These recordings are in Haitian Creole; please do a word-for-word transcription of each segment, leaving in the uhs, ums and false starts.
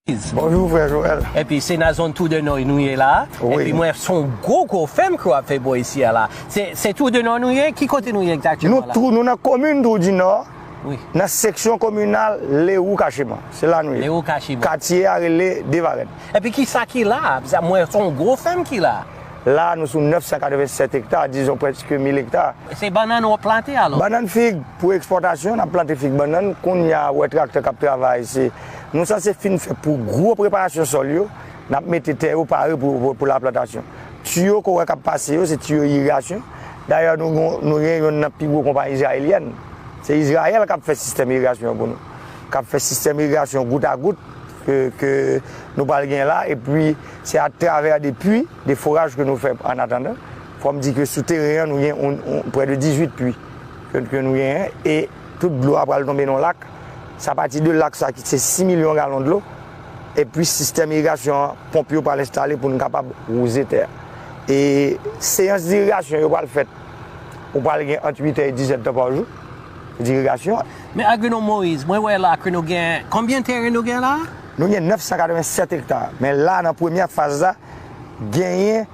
Bonjou, frè Joel. Epi se nan zòn Trou de Nò nou ye la. Wi. Epi mwen, se yon gwo, gwo fèm ke w ap fè bò isi a la. Se, se Trou de Nò nou ye? Ki kote nou ye egzakteman la? Nou, nou nan komin Trou di Nò, wi, nan seksyon kominal Lerou Kacheman. Se la nou ye. Lerou Kacheman. Katye a rele Devarèn. Epi ki sa ki la? Sa, mwen, se yon gwo fèm ki la. La, nou sou nèf san katreven sèt ekta, dizon prèske mil ekta. Se bannann w ap plante alò? Bannann, fig pou ekspòtasyon, n ap plante fig, bannann. Kounye a, ou wè traktè k ap travay, se, nou sanse fin fè pou gwo preparasyon sòl yo, n ap mete tè yo pare pou, pou, pou laplantasyon. Tiyo ke w wè k ap pase yo, se tiyo irigasyon. Dayè, nou gon, nou gen youn nan pi gwo konpayi izrayelyèn. Se Izrayèl k ap fè sistèm irigasyon an pou nou. K ap fè sistèm irigasyon gout a gout ke, ke nou pral gen la, epi se atravè de pui, de foraj ke nou fè an atandan. Fò m di ke sou teren an, nou gen on, on, prè de dizuit pui ke, ke nou genyen, e tout dlo a pral tonbe nan lak. Se apati de lak sa ki se sis milyon galon dlo, epi sistèm irigasyon an, ponp yo pral enstale pou n kapab wouze tè a. E seyans dirigasyon yo pral fèt, ou pral gen ant uit è e dizuit è tan pa jou, dirigasyon. Men Agwonòm Moïse, mwen wè la ke nou gen, konbyen teren nou gen la? Nou gen nèf san katreven sèt ekta, men la, nan premyè faz la, genyen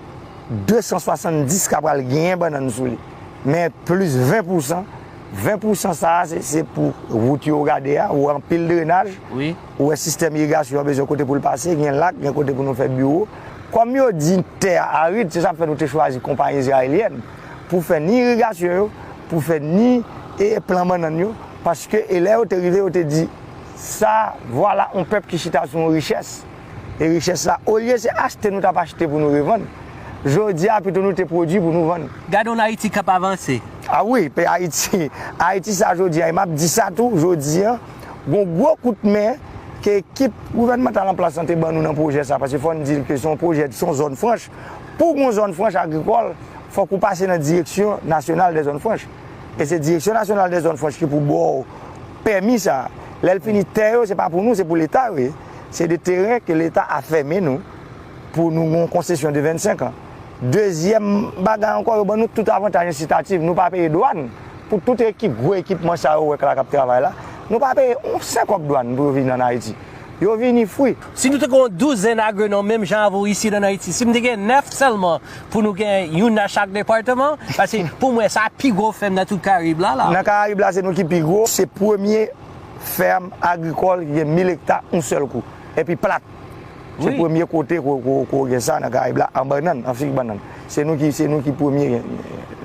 de san swasanndis ka pral genyen bannann sou li. Men plis ven pou san, ven pou san sa a, se, se pou wout yo gade a, ou wè anpil drenaj, wi, ou wè sistèm irigasyon an bezwen kote pou l pase, gen lak, gen kote pou nou fè biwo. Kòm yo di tè a arid, se sa k fè nou te chwazi konpayi izrayelyèn pou fè ni irigasyon yo, pou fè ni, e, plan bannann yo, paske, e lè yo te rive, yo te di, sa, vwala yon pèp ki chita sou yon richès. E richès la, olye se achte nou t ap achte pou nou revann, jodi a pito nou te pwodui pou nou vann. Gade yon Ayiti k ap avanse. A wi, pe Ayiti, Ayiti sa jodi a, e m ap di sa tou, jodi a, gon gwo kout men ke ekip gouvènmantal an plas lan te ban nou nan pwojè sa, paske fò n di l ke se yon pwojè, se yon zòn franch. Pou gon zòn franch agrikòl, fòk ou pase nan Direksyon Nasyonal dè Zòn Franch. E se Direksyon Nasyonal dè Zòn Franch ki pou ba w pèmi sa a. Lè l fini, tè yo, se pa pou nou, se pou Leta yo ye. Se de teren ke Leta a fèmen nou pou nou gon konsesyon de vennsenk an. Dezyèm bagay ankò, yo ban nou tout avantaj ensitatif. Nou pa peye dwàn pou tout ekip, gwo ekipman sa yo wè k la k ap travay la. Nou pa peye yon sèl kòb dwàn pou yo vin ann Ayiti. Yo vini fri. Si nou te gen yon douzèn agwonòm menm jan avè w isi ann Ayiti, si m te gen nèf sèlman pou nou gen youn nan chak depatman, paske pou mwen sa pi gwo fèm nan tout Karayib la, la. Nan Karayib la, se nou ki pi gwo, se premye fèm agrikòl ki gen mil ekta yon sèl kou, epi plat. Se, wi, premye kote ko, ko, ko gen sa nan Karayib la, an bannann, an fig bannann. Se nou ki, se nou ki premye gen.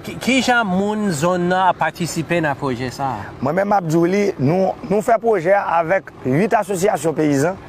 Ki, ki jan moun zòn nan ap patisipe nan pwojè sa a? Mwen menm m ap di w li, nou, nou fè pwojè a avèk uit asosyasyon peyizan,